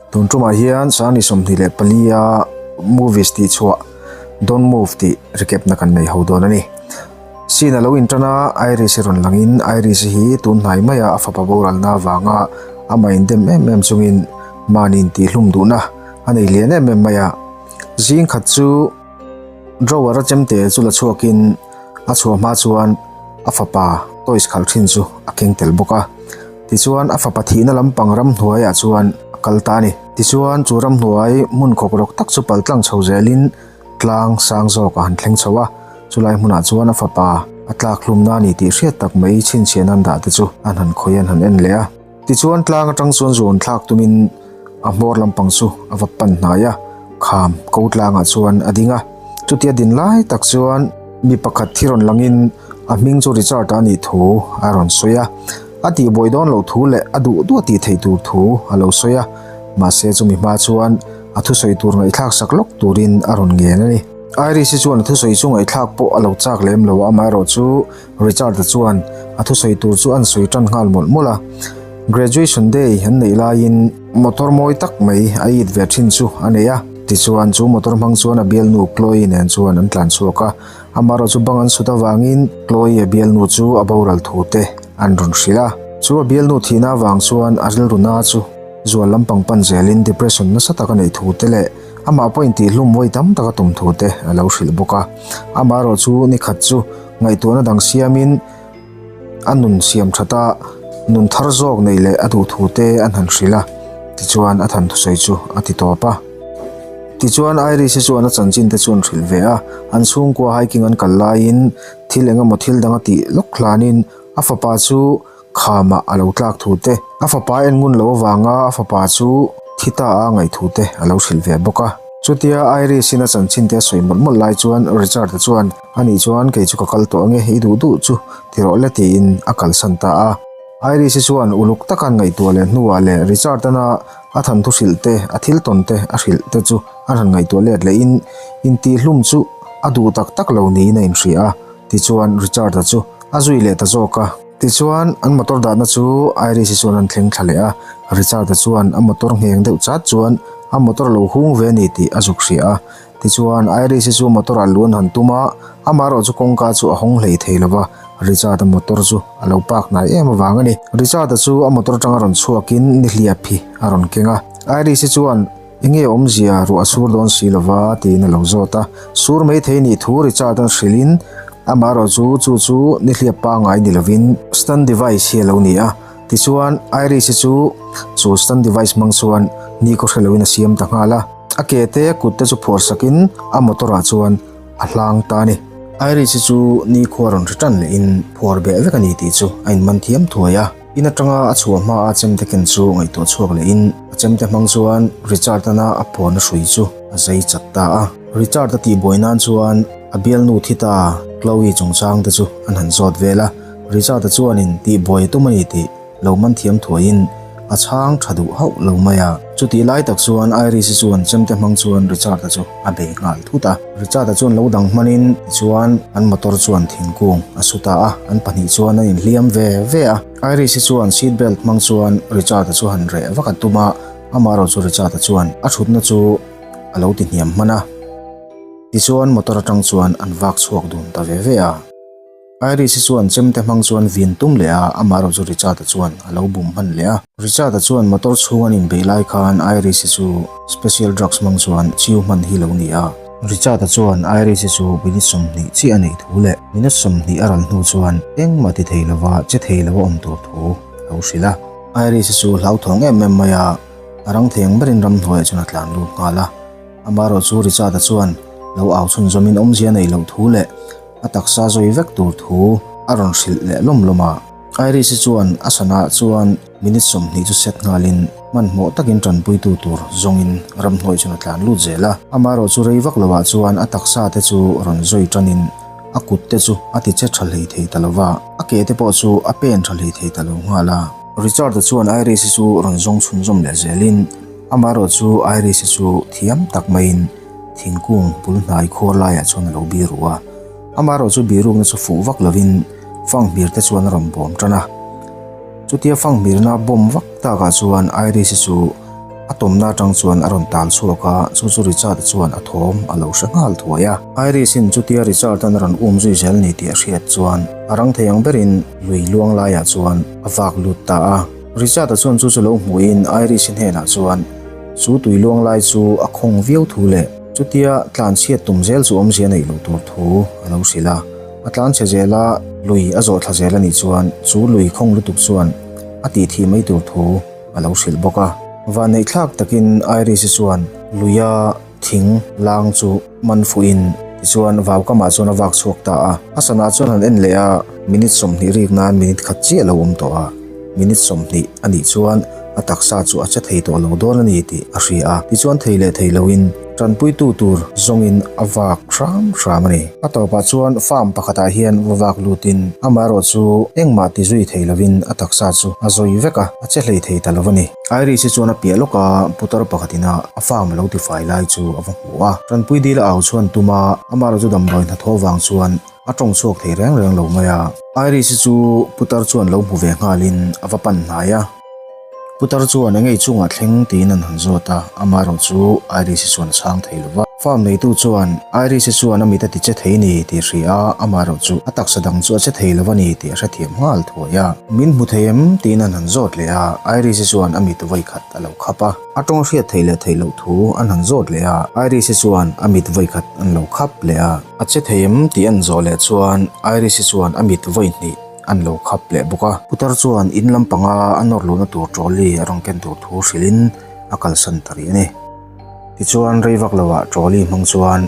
Tun tumah hian Sangni 24 a movies tih chhuah Don't Move tih recap na kan nei ho dawn a ni. Scene a lo intan a, Iris i rawn langin Iris i hi tun hnai maia a fapa boralna avanga amah indem em em chungin mahni intihhlum duhna a nei lian em em mai a. Zing khat chu Drawer a chemte chu la chhuakin a chhuah hma chuan a fapa toys khalh thin chu a keng tel bawk a. Tichuan a fapa thihna lampang ramhnuaiah chuan a kal ta a ni. Tichuan chu ramhnuai hmun khawk rawk tak chu pal tlang chho zelin tlang sang zawk a han thleng chho a. Chulai hmunah chuan a fapa a tlak hlumna a ni tih hriat tak mai chhinchhiahna an dah te chu an han khawih an han en leh a. Tichuan tlang atang chuan zuan thlak tumin a hmawr lampang chu a va pan hnai a, kham ko tlangah chuan a ding a. Chutia din lai tak chuan mi pakhat thi rawn langin a hming chu Richard-a a nih thu a rawn sawi a. A tihbuai dawn loh thu leh a duh duh a tih theih tur thu a lo sawi a, mahse chumi hma chuan a thusawi tur ngaihthlak sak lawk turin a rawn ngen a ni. Iris-i chuan a thusawi chu ngaihthlak pawh a lo chak lem lo a, amaherawhchu Richard-a chuan a thusawi tur chu an sawi tan nghal mawlh mawlh a. Graduation day an neih laiin motor mawi tak mai a it ve thin chu a nei a. Tichuan chu motor hmang chuan a bialnu Chloe nen chuan an tlan chhuak a. Amaherawh chu bang an sut avangin Chloe a bialnu chu a boral thu te an rawn hrilh a. Chu a bialnu thihna avang chuan a rilru na chu zual lampang pan zelin depression nasa tak a neih thu te leh amah pawh intihhlum vawi tam tak a tum thu te a lo hrilh bawk a. Amaherawh chu nikhat chu Ngaihtuahna dang siamin a nun siam that a, nun thar zawk neih leh a duh thu te an han hrilh a, tichuan a than thusawi chu a ti tawp a. Tichuan Iris-i chuan a chanchin te chu an hrilh ve a, an chhungkua hiking an kal laiin thil eng emaw thil dang a tih lawk hlanin a fapa chu Khamah a lo tlak thu te, a fapa en ngun lo avanga a fapa chu thi ta a ngaih thu te a lo hrilh ve bawk a. Chutia Iris-in a chanchin te a sawi mawlh mawlh lai chuan Richard-a chuan, Ani chuan kei chu ka kal tawh ange, i duh duh chu ti rawh le tiin a kalsan ta a. Iris-i chuan uluk taka an ngaihtuah leh hnuah leh Richard-ana a than thu hrilh te, a thil tawn te a hrilh te chu an han ngaihtuah let lehin intihhlum chu a duh tak tak lo niin a inhria a. Tichuan Richard-a chu a zui leh ta zawk a. Tichuan, an motor dahna chu Iris-i chuan an thleng thla leh a, Richard-a chuan a motor ngheng deuh chat chuan a motor a lo hung ve a ni tih a zuk hria a. Tichuan, Iris-i chu motor-ah lu an han tum a, amaherawh chu kawngka chu a hawng hlei thei lo va, Richard-a motor chu a lo park hnai em avang a ni. Richard-a chu a motor atanga rawn chhuakin nihliap hi a rawn keng a, Iris-i chuan, Enge awmzia ruah a sur dawn si lova tiin a lo zawt a, sur mai thei nih thu Richard-a'n hrilhin amaherawh chu chu chu nihliap pangngai ni lovin stun device hi a lo ni a, tichuan Iris-i chu chu stun device hmang chuan nikhaw hre loin a siam ta nghal a, a ke te a kut te chu phuar sakin a motor ah chuan a hlang ta a ni. Iris-i chu nikhua rawn hre tan lehin phuar beh vek a ni tih chu a inman thiam thuai a. In atanga a chhuah hma a chemte ken chu ngaihtuah chhuak lehin a chemte hmang chuan Richard-ana a phuarna hrui chu a zai chat ta a. Richard-a tihbuai nan chuan a bialnu thi ta Chloe chungchang te chu an han zawt vel a. Richard-a chuanin tihbuai a tum a ni tih lo man thiam thuaiin a chhang tha duh hauh lo mai a. Chutih lai tak chuan Iris-i chuan chemte hmang chuan Richard-a chu a bei nghal thut a. Richard-a chuan lo dang hmanin tichuan an motor chuan thingkung a su ta a, an pahnih chuan an inhliam ve ve a. Iris-i chuan seat belt hmang chuan Richard-a chu han reh vak a tum a, amaherawh chu Richard-a chuan a thutna chu a lo ti hniam hman a. Tichuan motor atang chuan an vak chhuak dun ta ve ve a. Iris-i chuan chemte hmang chuan vin tum leh a, amaherawh chu Richard-a chuan a lo bum hman leh a. Richard-a chuan motor chhung an inbeih lai khan Iris-i chu special drugs hmang chuan chiu hman hi lo ni a. Richard-a chuan Iris-i chu minute 20 chiah a neih thu leh minute 20 a ral hnu chuan engmah ti thei lova che thei lo a awm tur thu a lo hrilh a. Iris-i chu hlauthawng em em mai a, a rang theng berin ramhnuaiah chuan a tlan lut nghal a. Amaherawh chu Richard-a chuan lo au chhunzawmin awmzia neih loh thu leh A taksa zawi vek tur thu a rawn hrilh leh lawm lawm a. Iris-i chuan a sanah chuan minute 20 chu set nghalin hmanhmawh takin tanpuitu tur zawngin ramhnuai chuan a tlan lut zel a. Amaherawh chu rei vak lovah chuan a taksa te chu rawn zawi tanin a kut te chu a ti che tha hlei thei ta lo va, a ke te pawh chu a pen tha hlei thei ta lo nghal a. Richard-a chuan Iris-i chu rawn zawng chhunzawm leh zelin amaherawh chu Iris-i chu thiam tak maiin Thingkung bul hnai khuar laiah chuan a lo biru a, amaherawh chu birukna chu fuh vak lovin fanghmir te chuan a rawn bawm tan a. Chutia fanghmirna a bawm vak takah chuan Iris-i chu A tawmna atang chuan a rawn tal chhuak a, chu chu Richard-a chuan a thawm a lo hre nghal thuai a. Iris-in chutia Richard-a'n a rawn um zui zel ni tih a hriat chuan a rang thei ang berin lui luang laiah chuan a vak lut ta a. Richard-a chuan chu chu lo hmuhin Iris-i hnenah chuan chu tui luang lai chu a khawng viau thu leh chutia tlanchhiat tum zel chu awmzia neih loh tur thu a lo hrilh a. A tlanchhe zel a, lui a zawh thla zel a nih chuan chu lui khawng lutuk chuan a tih thih mai tur thu a lo hrilh bawk a. Vanneihthlak takin Iris-i chuan luia thing lang chu man fuhin tichuan vau kamah chuan a vak chhuak ta a. A sanah chuan han en leh a, minute 20 rik nan minute khat chiah a lo awm tawh a. Minute 20 a nih chuan a taksa chu a che thei tawh lo dawn a ni tih a hria a. Tichuan thei leh thei loin tanpuitu tur zawngin a vak hram hram a ni. A tawpah chuan farm pakhatah hian va vak lutin amaherawh chu engmah ti zui thei lovin a taksa chu a zawi vek a, a che hlei thei ta lo a ni. Iris hi chuan a piah lawka putar pakhatin a a farm a lo tifai lai chu a va hmu a. Tanpui dil a au chhuan tum a, amaherawh chu damdawi hnathawh vang chuan a tawng chhuak thei reng reng lo mai a. Iris hi chu putar chuan lo hmu ve nghalin a va pan hnai a. Putar chuan a ngei chungah thleng tiin an han zawt a, amaherawh chu Iris-i chuan a chhang thei lo va. Farm neitu chuan Iris-i chuan a mit a ti che thei ni tih hria a, amaherawh chu a taksa dang chu a che thei lo a ni tih a hrethiam nghal thuai a. Min hmu thei em? tiin an han zawt leh a, Iris-i chuan a mit vawi khat a lo khap a. A tawng hriat theih leh theih loh thu an han zawt leh a, Iris-i chuan a mit vawi khat an lo khap leh a. A che thei em? tih an zawh leh chuan Iris-i chuan a mit vawi hnih an lo khap leh bawk a. Putar chuan in lampanga a nawr luhna tur trolley a rawn ken tur thu hrilhin a kalsan ta rih a ni. Tichuan rei vak loah trolley hmang chuan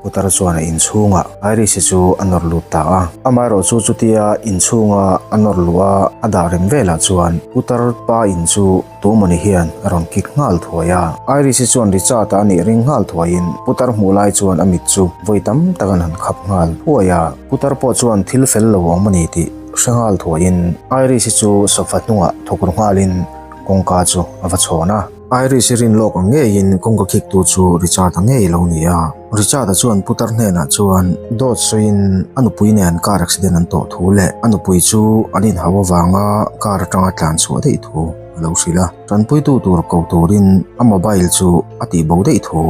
Putar chuan a inchhungah Iris-i chu a nawr lut ta a. Amaherawh chu chutia inchhunga a nawr luh a a dah rem velah chuan Putar pa in chu Tumani hian a rawn kik nghal thuai a. Iris-i chuan Richard-a a nih ring nghal thuaiin putar hmuh lai chuan a mit chu vawi tam tak an han khap nghal thuai a. Putar pawh chuan thil fel lo a awm a ni tih hre nghal thuaiin Iris-i chu sofa hnungah thawk ru nghalin kawngka chu a va chhawn a. Iris-i rin lawk ang ngeiin kawngka khiktu chu Richard-a ngei lo ni a. Richard-a chuan putar hnenah chuan dawt sawiin a nupui nen car accident an tawh thu leh a nupui chu an inhau avanga car atanga tlan chhuah daih thu a lo hrilh a, tanpuitu tur ko turin a mobile chu a tih bo daih thu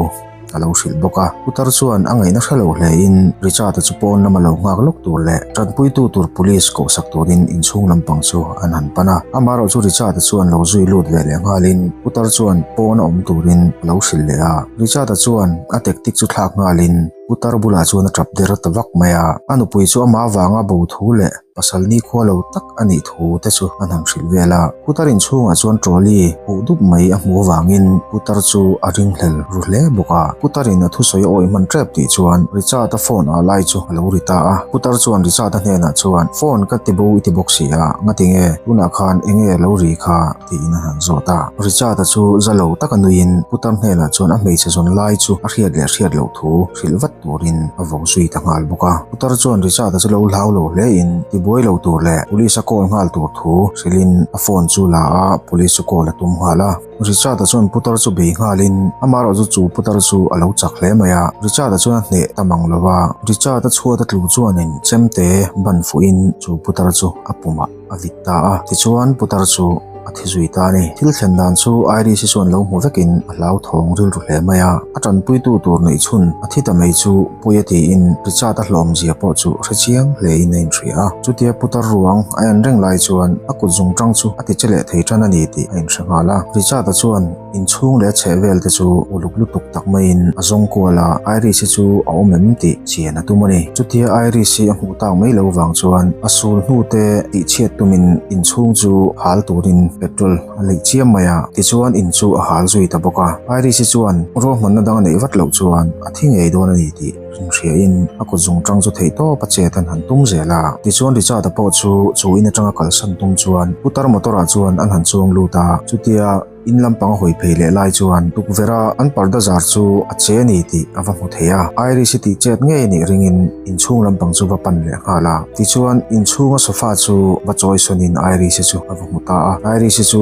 a lo hrilh bawk a. Putar chuan a ngaihna hre lo hlein Richard-a chu pawn lama lo nghak lawk tur leh tanpuitu tur police kohsak turin inchhung lampang chu an han pan a. Amaherawh chu Richard-a chuan lo zui lut ve leh nghalin Putar chuan pawn a awm turin a lo hrilh leh a. Richard-a chuan a tactic chu thlak nghalin Putar bulah chuan a tap der ta vak mai a. A nupui chu amah avanga bo thu leh pasal nikhua lo tak a nih thu te chu an han hrilh vel a. Putar inchhungah chuan trolley huh dup mai a hmuh avangin Putar chu a ringhlel ru hle bawk a. Putarin a thusawi a awih hman tep tih chuan Richard-a phone ah lai chu a lo ri ta a. Putar chuan Richard-a hnenah chuan, Phone ka ti bo i ti bawk si a, ngatinge tunah khan enge lo ri kha? tiin a han zawt a. Richard-a chu za lo taka nuiin Putar hnenah chuan a hmeichhe zawn lai chu a hriat leh hriat loh thu hrilh vat turin a vo zui ta nghal bawk a. Putar chuan Richard-a chu lo hlau lo hlein tibuai lo tur leh police a call nghal tur thu hrilhin a phone chu la a, police chu call a tum nghal a. Richard-a chuan Putar chu bei nghalin amaherawh chu chu Putar chu a lo chak hle mai a, Richard-a chuan a hneh ta mang lo va. Richard-a chhuat a tlu chuanin chemte ban fuhin chu Putar chu a pumah a vit ta a, tichuan Putar chu a thi zui ta a ni. Thil thlen dan chu Iris-i chuan lo hmu vekin a hlauthawng rilru hle mai a, a tanpuitu tur neih chhun a thi ta mai chu pui a tiin Richard a hlawmzia pawh chu hre chiang hlein a inhria a. Chutia Putar ruang a en reng lai chuan a kut zung tang chu a ti che leh thei tan a ni tih a inhre nghal a. Richard-a chuan inchhung leh a chheh vel te chu uluk lutuk tak maiin a zawng kual a, Iris-i chu a awm em tih chian a tum a ni. Chutia Iris-i a hmuh tak mai lo vang chuan a sul hnu te tih chhiat tumin inchhung chu hal turin petrol a leih chiam mai a, tichuan in chu a hal zui ta bawk a. Iris-i chuan ruahmanna dang a neih vat loh chuan a thi ngei dawn a ni tih inhriain a kut zung tang chu theih tawp a chet an han tum zel a. Tichuan Richard-a pawh chu chu in atanga kalsan tum chuan putar motor ah chuan an han chuang lut a, chutia In lampang a hawi phei leh lai chuan tukverh a an parda zar chu a che a ni tih a va hmu thei a. Iris-i tih chet ngei a nih ringin inchhung lampang chu va pan leh nghal a. Tichuan inchhunga sofa chu va chawi sawnin Iris-i chu a va hmu ta a. Iris-i chu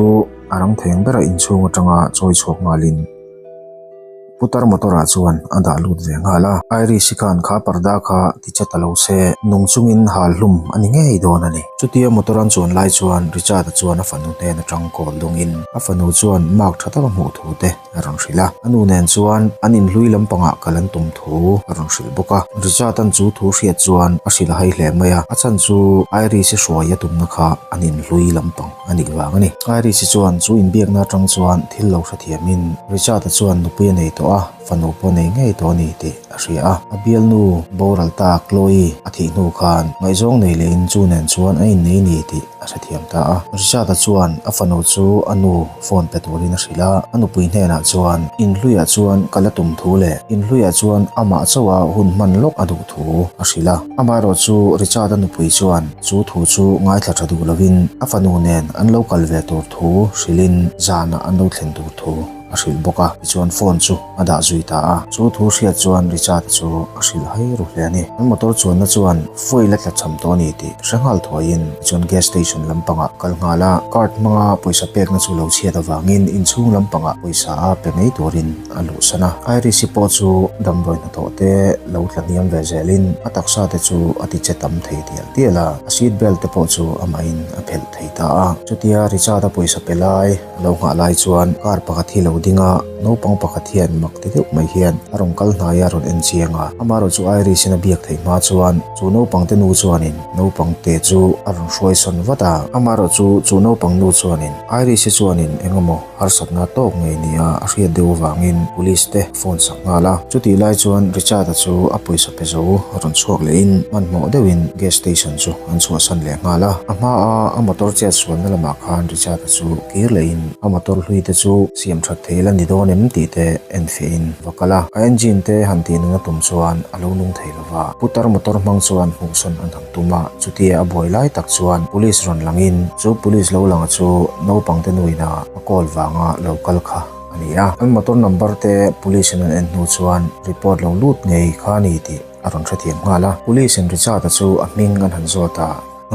a rang theng bera inchhung atanga chawi chhuak nghalin. Putar motor ah chuan a dah lut ve nghal a. Irish-i khan kha parda kha ti che ta lo se, nung chungin hal hlum a ni ngei dawn a ni. Chutia motor an chuan lai chuan Richard-a chuan a fanu hnen atang call dawngin a fanu chuan mark tha taka hmuh thu te a rawn hrilh a. A nu nen chuan an inhlui lampangah kal an tum thu a rawn hrilh bawk a. Richard-a'n chu thu hriat chuan a hrilh a hai hle mai a, a chhan chu Irish-i hruai a tumna kha an inhlui lampang a nih vang a ni. Irish-i chuan chu inbiakna atang chuan thil lo hrethiamin Richard-a chuan nupui a nei tawh a, fanu pawh nei ngei tawh a ni tih a hria a. A bialnu boral ta Chloe a thih hnu khan ngaihzawng nei lehin chu nen chuan a innei ni tih a hrethiam ta a. Richard-a chuan a fanu chu a nu phone pe turin a hrilh a, a nupui hnenah chuan inhluiah chuan ka la tum thu leh inhluiah chuan amah chauha hun hman lawk a duh thu a hrilh a. Amaherawh chu Richard-a nupui chuan chu thu chu ngaithla tha duh lovin a fanu nen an lo kal ve tur thu hrilhin zanah an lo thlen tur thu a hrilh bawk a, tichuan phone chu a dah zui ta a. Chu thu hriat chuan Richard chu a hrilh hai ru hle a ni. An motor chuanna chuan fuel a tla cham tawh a ni tih hre nghal thuaiin tichuan gas station lampangah kal nghal a, card hmanga pawisa pekna chu lo chhiat avangin inchhung lampangah pawisa a pe mai turin a luhsan a. Irish-i pawh chu damdawi hnathawh te lo tla hniam ve zelin a taksa te chu a ti che tam thei tial tial a, a seat belt te pawh chu amahin a phelh thei ta a. Chutia Richard-a pawisa pe lai a lo nghah lai chuan car pakhat hi lo ding a, naupang pakhat hian mak ti deuh mai hian a rawn kal hnai a rawn en chiang a. Amaherawh chu Irish-in a biak theih hma chuan chu naupang te nu chuanin naupang te chu a rawn hruai sawn vat a. Amaherawh chu chu naupang nu chuanin Irish-i chuanin eng emaw harsatna tawk ngei nia a hriat deuh avangin police te phone sak nghal a. Chutih lai chuan Richard-a chu a pawisa pe zo a rawn chhuak lehin hmanhmawh deuhin gas station chu an chhuahsan leh nghal a. A hmaa a motor chet sualna lamah khan Richard-a chu kir lehin a motor hlui te chu siam that thei la ni dawn em tih te enfiahin va kal a. A engine te han tih nuna tum chuan a lo nung thei lo va. Putar motor hmang chuan hmuhsawn an han tum a, chutia a buai lai tak chuan police rawn langin chu police lo langa chu naupang te nuina a call vanga lo kal kha a ni a. An motor number te police in an en hnu chuan report lo lut ngei kha a ni tih a rawn hrethiam nghal a. Police in Richard-a chu a hming an han zawt a.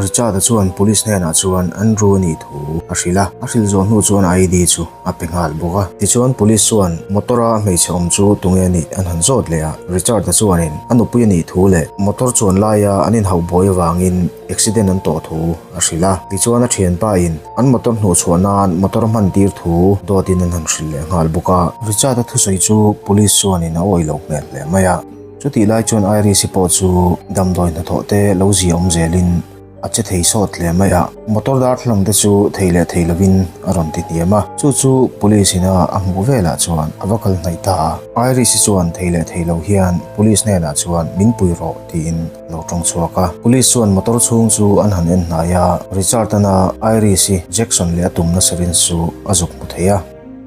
Richard-a chuan police hnenah chuan Andrew a nih thu a hrilh a, a hrilh zawh hnu chuan ID chu a pe nghal bawk a. Tichuan police chuan motor-a hmeichhe awm chu tunge a nih an han zawt leh a, Richard-a chuanin a nupui a nih thu leh motor chuan laia an inhauh buai avangin accident an tawh thu a hrilh a. Tichuan a thianpa in an motor hnuhchhuah nan motor hman tir thu dawtin an han hrilh leh nghal bawk a. Richard-a thusawi chu police chuanin a awih loh hmel hle mai a. Chutih lai chuan Irish-i pawh chu damdawi hnathawh te lo zia awm zelin a che thei sawt hle mai a, motor darthlalang te chu thei leh thei lovin a rawn ti hniam a, chu chu police ina a hmuh velah chuan a va kal hnaih ta a. Irish-i chuan thei leh thei lo hian police hnenah chuan min pui rawh tiin a lo tawng chhuak a. Police chuan motor chhung chu an han en hnai a, Richard-ana Irish-i Jackson leh a tumna syringe chu a zuk hmu thei a.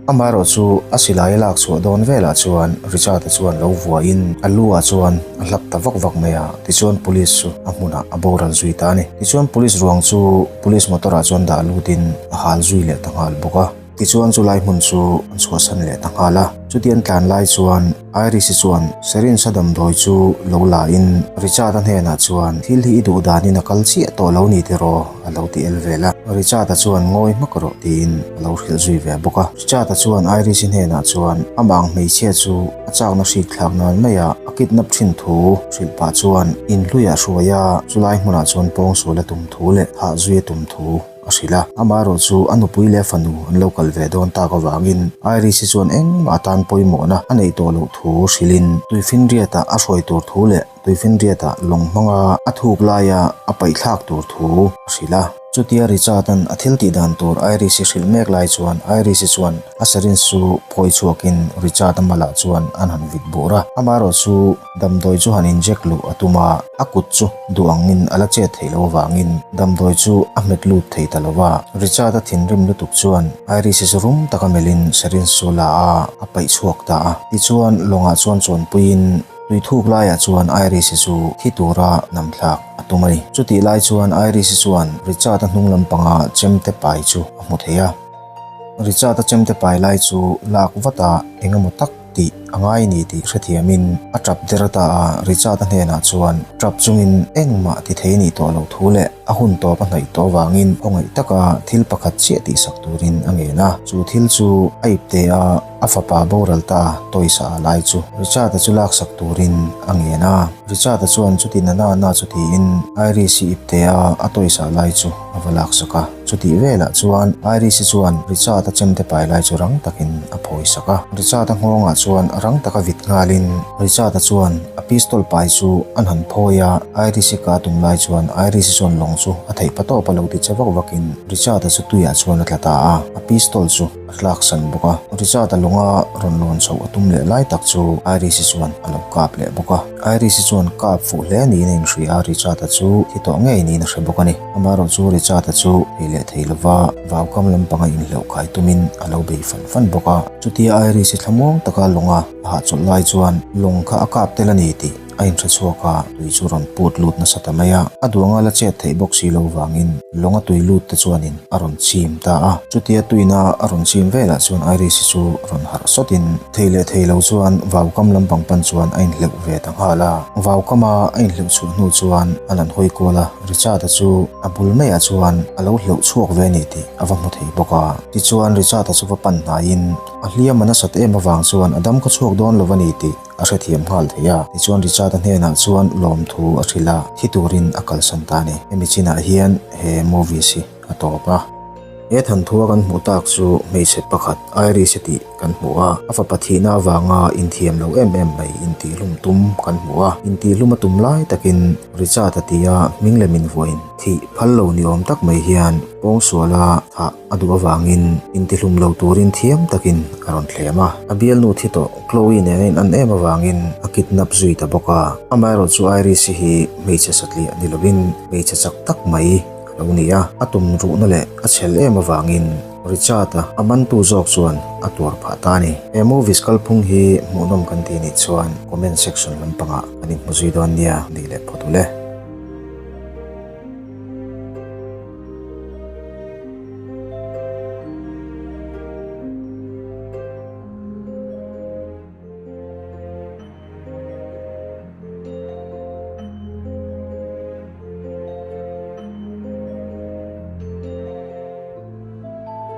Amaherawh chu a silai a lak chhuah dawn velah chuan Richard-a chuan lo vuahin a lu ah chuan a hlap ta vak vak mai a, tichuan police chu a hmunah a boral zui ta a ni. Tichuan police ruang chu police motor ah chuan dah lutin a hal zui leh ta nghal bawk a. Tichuan chu lai hmun chu an chhuahsan leh ta nghal a. Chuti an tlan lai chuan Irish-i chuan syringe a damdawi chu lo la in Richard-a hnenah chuan thil hi i duh danin a kal chiah tawh lo ni tiraw a lo ti el vel a. Richard-a chuan ngawi hmak rawh tiin a lo hrilh zui ve bawk a. Richard-a chuan Irish-i hnenah chuan amah ang hmeichhia chu a chakna hrik thlak nan maia a kidnap thin thu hrilh pah chuan inhluiah hruai a, chulai hmunah chuan pawngsual a tum thu leh thah zui a tum thu a hrilh a. Amaherawh chu a nupui leh a fanu an lo kal ve dawn tak avangin Irish-i chuan engmah atan pawimawhna a neih tawh loh thu hrilhin tuifinriatah a hruai tur thu leh tuifinriatah lawng hmanga a thuk laia a paihthlak tur thu a hrilh a. Chutia Richard-a'n a thil tih dan tur Irish-i hrilh mek lai chuan Irish-i chuan a syringe chu phawi chhuakin Richard-a malah chuan an han vit bur a. Amaherawh chu Damdawi chu han inject luh a tum a, a kut chu duh angin a la chet theih loh avangin damdawi chu a hmet lut thei ta lo va. Richard-a thinrim lutuk chuan Irish-i chu rum taka melhin syringe chu la a, a paih chhuak ta a. Tichuan lawngah chuan chuanpuiin tui thuk laiah chuan Irish-i chu thi tura nam thlak a tum a ni. Chutih lai chuan Irish-i chuan Richard-a hnung lampanga chemte pai chu a hmu thei a. Richard-a chemte pai lai chu lak vat a, eng emaw tak tih. a ngai ni tih hrethiamin a tap der ta a, Richard-a hnenah chuan tap chungin engmah ti thei nih tawh loh thu leh a hun tawp a hnaih tawh vangin khawngaih taka thil pakhat chiah tihsak turin a ngen a, chu thil chu a ipte a a fapa boral ta tawisa a lai chu Richard-a chu laksak turin a ngen a, Richard-a chuan chuti na na na chu tiin Iris-i ipte a a tawisa lai chu a va laksak a. Chutih velah chuan Iris-i chuan Richard-a chemte pai lai chu rang takin a phawi sak a. Richard-a nghawngah chuan rang taka vit nghalin Richard-a chuan a pistol pai chu an han phawi a, Iris-i ka tum lai chuan Iris-i chuan lawng chu a theih pa tawp a lo ti che vak vakin Richard-a chu tuiah chuan a tla ta a, a pistol chu a tlaksan bawk a. Richard-a lawnga rawn lawn chhoh a tum leh lai tak chu Iris-i chuan a lo kap leh bawk a. Iris-i chuan kap fuh hle niin a inhria a, Richard-a chu thi tawh ngei niin a hre bawk a ni. Amaherawh chu Richard-a chu thei leh thei lova vaukam lampanga inhleuh khai tumin a lo bei fan fan bawk a. Chutia Iris-i thlamuang taka lawnga a hahchawlh lai chuan lawng kha a kap tel a ni tih a inhre chhuak a, tui chu rawn put lut nasa ta mai a. A duanga la chet theih bawk si lo vangin lawnga tui lut te chuanin a rawn chim ta a. Chutia tuina a rawn chim velah chuan Iris-i chu rawn harh sawtin thei leh thei lo chuan vaukam lampang pan chuan a inhleuh ve ta nghal a. Vaukama a inhleuh chhuah hnu chuan a lan hawi kual a. Richard-a chu a bul maiah chuan a lo hleuh chhuak ve a ni tih a va hmu thei bawk a. Tichuan Richard-a chu va pan hnaiin a hliam a nasat em avang chuan a dam khaw chhuak dawn lo a ni tih a hrethiam nghal thei a. Tichuan Richard-a hnenah chuan lawmthu a hrilh a, thi turin a kalsan ta a ni. Hemi chinah hian he movies hi a tawp a. He thanthua kan hmuh tak chu hmeichhe pakhat Iris a tih kan hmu a, a fapa thihna avanga inthiam lo em em mai intihlum tum kan hmu a, intihlum a tum lai takin Richard a tia hming lem invuahin thih phal lo ni awm tak mai hian pawngsuala thah a duh avangin intihlum lo turin thiam takin a rawn thlem a, a bialnu thi tawh Chloe nen a in an em avangin a kidnap zui ta bawk a, amaherawhchu chu Iris-i hi hmeichhe satliah ni lovin hmeichhe chak tak mai a lo ni a, a tum ruhna leh a chhel em avangin Richard-a a mantu zawk chuan a tuar phah ta a ni. He movies kalphung hi hmuhnawm kan tih nih chuan comment section lampangah kan inhmu zui dawn nia nih leh phawt u le.